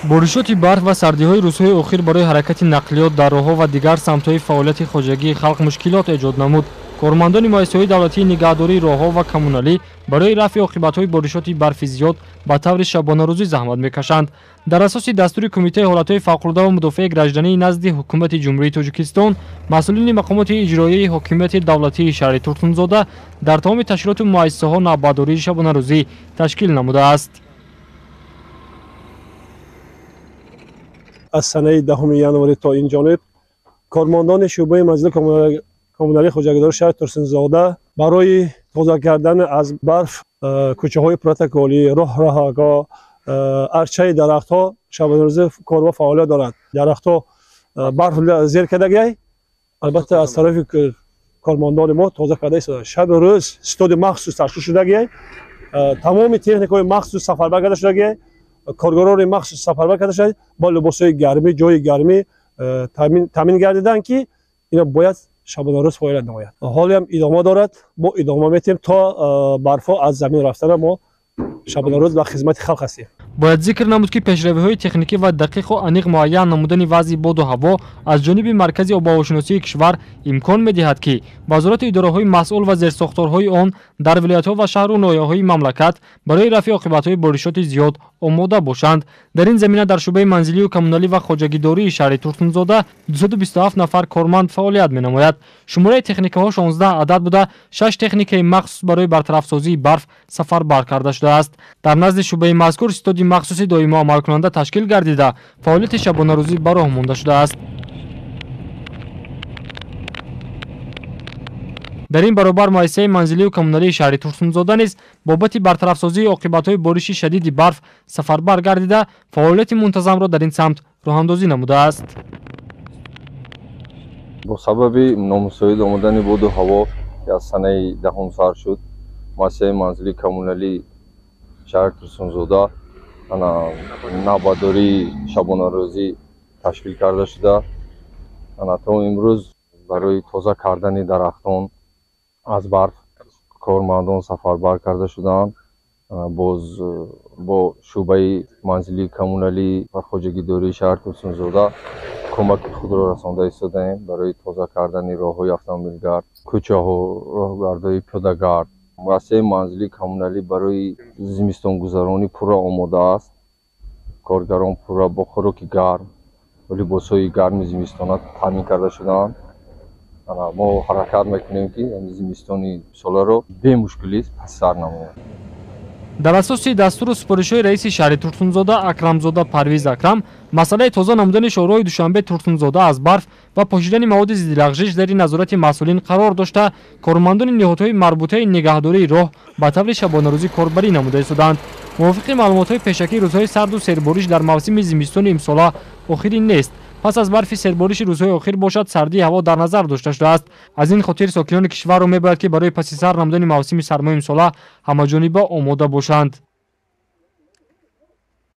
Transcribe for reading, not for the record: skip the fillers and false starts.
Боришоти барф ва сардиҳои рӯзҳои охир барои ҳаракати нақлиёт дар роҳҳо ва дигар самтҳои фаъолияти хоҷагии халқ мушкилот эҷод намуд. Кормандони муассисаҳои давлатии нигаҳдории роҳҳо ва коммуналӣ барои рафъи оқибатҳои боришоти барфи зиёд ба таври шабонарӯзӣ заҳмат мекашанд. Дар асоси дастури Кумитаи ҳолатҳои фавқулода ва мудофиаи граждании назди Ҳукумати Ҷумҳурии Тоҷикистон, масъулини мақомоти иҷроияи ҳокимияти давлатии шаҳри Турсунзода дар тамоми ташкилоту муассисаҳо навбатдории шабонарӯзӣ ташкил намудааст. Аз санаи 10 январи то ин ҷониб кормандони шӯъбаи манзили коммуналии хоҷагидори шаҳри Турсунзода барои тоза кардан аз барф кӯчаҳои протоколӣ, роҳраҳаго, арчаи дарахтҳо шабонарӯзӣ корва фаъолият дорад. Дарахтҳо барф зер кардагиай, албатта аз тарафи кормандони мо тоза карда истода. Шабу рӯз стоди махсус ташкил шудагиай, тамоми техникаҳои махсус сафарбар карда шудагиай, коргарони махсус сафарбар карда шуда, бо либосҳои гармӣ, ҷои гармӣ таъмин гардиданд, ки ино бояд шабонарӯз фаъолият намояд. Ҳолиам идома дорад, мо идома метиҳем то барфҳо аз замин рафтана, мо шабонарӯз ба хизмати халқ ҳастем. Бояд зикр намуд, ки пешравиҳои техникӣ ва дақиқу аниқ муайян намудани вазъи боду ҳаво аз ҷониби Маркази обҳавошиносии кишвар имкон медиҳад, ки вазорату идораҳои масъул ва зерсохторҳои он дар вилоятҳо ва шаҳру ноҳияҳои мамлакат барои рафъи оқибатҳои боришоти зиёд омода бошанд. Дар ин замина дар шӯъбаи манзилию коммуналӣ ва хоҷагидории шаҳри Турсунзода 227 нафар корманд фаъолият менамояд. Шумораи техникаҳо 16 адад буда, 6 техникаи махсус барои бартарафсозии барф сафарбар карда шудааст. Дар назди шӯъбаи мазкур стоди махсуси доимо амалкунанда ташкил гардида, фаъолияти шабонарӯзӣ ба роҳ монда шудааст. Дар ин баробар муассисаи манзилию коммуналии шаҳри Турсунзода низ бобати бартарафсозии оқибатҳои бориши шадиди барф сафарбар гардида, фаъолияти мунтазамро дар ин самт роҳандозӣ намудааст. Бо сабаби номусоид омадани боду ҳаво, ки аз санаи 10 сар шуд, муассисаи манзилии коммуналии шаҳри Турсунзода навбатдории шабонарӯзӣ ташкил карда шуда. То имрӯз барои тоза кардани дарахтон аз барф кормандон сафарбар карда шудаанд. Боз бо шӯъбаи манзилии коммуналӣ ва хоҷагидории шаҳри Турсунзода кӯмаки худро расонда истодаем барои тоза кардани роҳҳои автомобилгард, кӯчаҳо, роҳгардҳои пиёдагард. Муассисаи манзилии коммуналӣ барои зимистонгузаронӣ пурра омода аст. Коргарон пурра бо хӯроки гарм ва либосҳои гарми зимистона таъмин карда шудаанд. Мо ҳаракат мекунем, ки зимистони соларо бемушкилӣ паси сар намоем. Дар асоси дастуру супоришҳои раиси шаҳри Турсунзода Акрамзода Парвиз Акрам, масъалаи тоза намудани шоҳроҳи Душанбе Турсунзода аз барф ва пошидани маводи зиддилағжиш зери назорати масъулин қарор дошта, кормандони ниҳодҳои марбутаи нигаҳдории роҳ ба таври шабонарӯзӣ корбарӣ намуда истодаанд. Мувофиқи маълумотҳои пешакӣ, рӯзҳои сарду сербориш дар мавсими зимистони имсола охирин нест. Пас аз барфи сербориши рӯзҳои охир бошад, сардии ҳаво дар назар дошта шудааст. Аз ин хотир сокинони кишварро мебояд, ки барои паси сар намудани мавсими сармои имсола ҳамаҷониба омода бошанд.